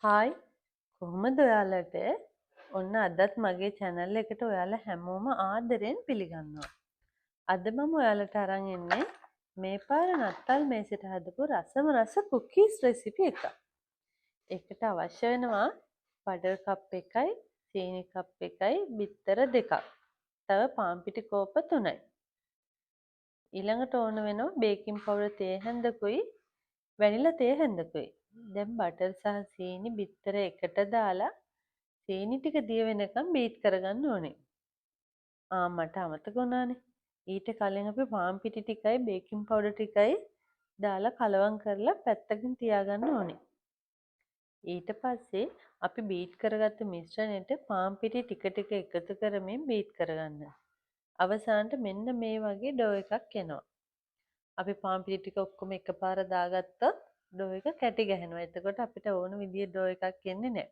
Hi, කොහොමද ඔයාලට? ඔන්න අදත් මගේ චැනල් එකට ඔයාලා හැමෝම ආදරෙන් පිළිගන්නවා. අද මම ඔයාලට අරන් එන්නේ මේ පාර නත්තල් මේසෙට හදපු රසම රස කුකීස් රෙසිපි එකක්. ඒකට අවශ්‍ය වෙනවා බටර් කප් එකයි, සීනි කප් එකයි, බිත්තර දෙකක්. තව පාන් පිටි කෝප්ප 3යි. ඊළඟට ඕන වෙනවා බේකින් පවුඩර් තේ හැන්දකුයි වැනිලා තේ හැන්දකුයි. දැන් බටර් සහ සීනි බිත්තර එකට දාලා සීනි ටික දිය වෙනකම් බීට් කරගන්න ඕනේ. ආ, මට අමතක වුණානේ. ඊට කලින් අපි පාන් පිටි ටිකයි බේකින් පවුඩර් ටිකයි දාලා කලවම් කරලා පැත්තකින් තියාගන්න ඕනේ. ඊට පස්සේ අපි බීට් කරගත්ත මිශ්‍රණයට පාන් පිටි ටික ටික එකතු කරමින් බීට් කරගන්න. අවසානට මෙන්න මේ වගේ ඩෝ එකක් එනවා. අපි පාන් පිටි ටික ඔක්කොම එකපාර දාගත්තොත් ඩෝ එක කැටි ගැහෙනවා. එතකොට අපිට ඕන විදිහේ ඩෝ එකක් එන්නේ නැහැ.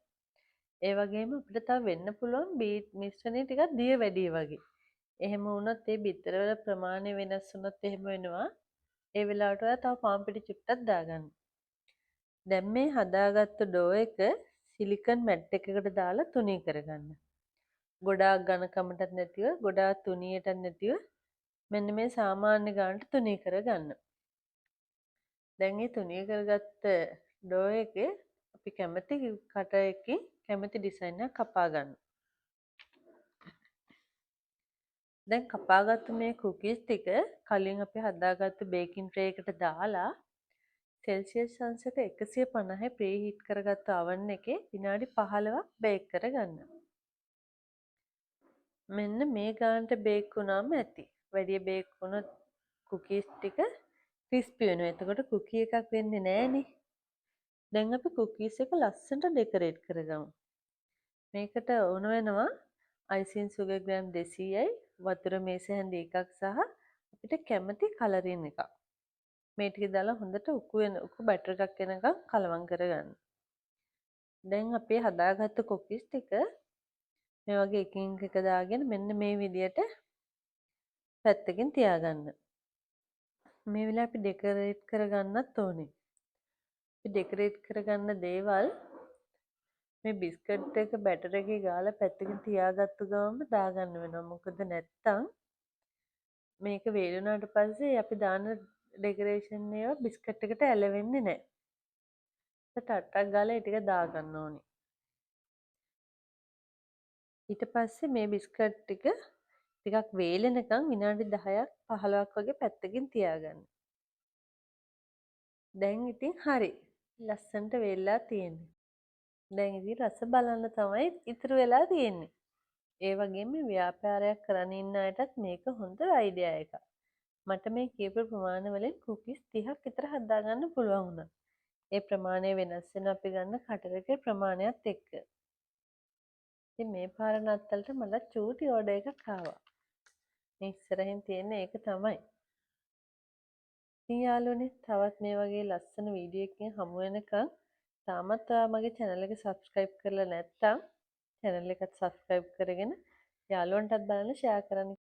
ඒ වගේම අපිට තව වෙන්න පුළුවන් බීට් මිශ්‍රණය ටිකක් දිය වැඩි වගේ. එහෙම වුණොත් ඒ බිත්තර වල ප්‍රමාණය වෙනස් වුණොත් එහෙම වෙනවා. ඒ වෙලාවට ඔයා තව පාන් පිටි චුට්ටක් දාගන්න. දැන් මේ හදාගත්තු ඩෝ එක සිලිකන් මැට් එකකට දාලා තුනී කරගන්න. ගොඩාක් ඝනකමටත් නැතිව, ගොඩාක් තුනියටත් නැතිව මෙන්න මේ සාමාන්‍ය ගානට තුනී කරගන්න. දැන් මේ තුනී කරගත්ත ඩෝ එකේ අපි කැමති කට එකකින් කැමති ඩිසයින් එකක් කපා ගන්න. දැන් කපාගත්තු මේ කුකීස් ටික කලින් අපි හදාගත්තු බේකින් ට්‍රේ එකට දාලා සෙල්සියස් අංශක 150 ප්‍රී හීට් කරගත්තු අවන් එකේ විනාඩි 15ක් බේක් කරගන්න. මෙන්න මේ ගානට බේක් වුණාම ඇති. වැඩි බේක් වුණොත් කුකීස් ටික ක්‍රිස්පි වෙනවා. එතකොට කුකී එකක් වෙන්නේ නෑනේ. දැන් අපි කුකීස් එක ලස්සනට ඩෙකරේට් කරගමු. මේකට ඕන වෙනවා අයිසින් සුගර් ග්‍රෑම් 200යි, වතුර මේස හැඳි එකක් සහ අපිට කැමති කලරින් එකක්. මේ ටික දාලා හොඳට උකු වෙන උකු බැටර් එකක් එනකම් කලවම් කරගන්න. දැන් අපි හදාගත්තු කුකීස් ටික මේ වගේ එකින් එක දාගෙන මෙන්න මේ විදියට පැත්තකින් තියාගන්න. මේ වෙලාවේ අපි ඩෙකරේට් කරගන්නත් ඕනේ. අපි ඩෙකරේට් කරගන්න දේවල් මේ බිස්කට් එක බැටර් එකේ ගාලා පැත්තකින් තියාගත්තු ගමන්ම දාගන්න වෙනවා. මොකද නැත්තම් මේක වේලුණාට පස්සේ අපි දාන ඩෙකරේෂන් ඒවා බිස්කට් එකට ඇලවෙන්නේ නැහැ. ටට්ටක් ගාලා ඒ ටික දාගන්න ඕනේ. ඊට පස්සේ මේ බිස්කට් ටික ටිකක් වේලෙනකන් විනාඩි 10ක් 15ක් වගේ පැත්තකින් තියාගන්න. දැන් ඉතින් හරි. ලස්සනට වේලිලා තියෙන්නේ. දැන් ඉතින් රස බලන්න තමයි ඉතුරු වෙලා තියෙන්නේ. ඒ වගේම ව්‍යාපාරයක් කරන් ඉන්න අයටත් මේක හොඳ අයිඩියා එකක්. මට මේ කියපු ප්‍රමාණ වලින් කුකීස් 30ක් විතර හදාගන්න පුළුවන් වුණා. ඒ ප්‍රමාණය වෙනස් වෙන අපි ගන්න කටර් එකේ ප්‍රමාණයත් එක්ක. ඉතින් මේ පාර නත්තලට මට චූටි ඕඩර් එකක් ආවා. මේ ඉස්සරහින් තියෙන ඒක තමයි. ඉතින් යාළුවනේ, තවත් මේ වගේ ලස්සන වීඩියෝ එකකින් හමු වෙනකන් තාමත් ඔයා මගේ චැනල් එක සබ්ස්ක්‍රයිබ් කරලා නැත්නම් චැනල් එකත් සබ්ස්ක්‍රයිබ් කරගෙන යාළුවන්ටත් බලන්න ෂෙයා කරන්න.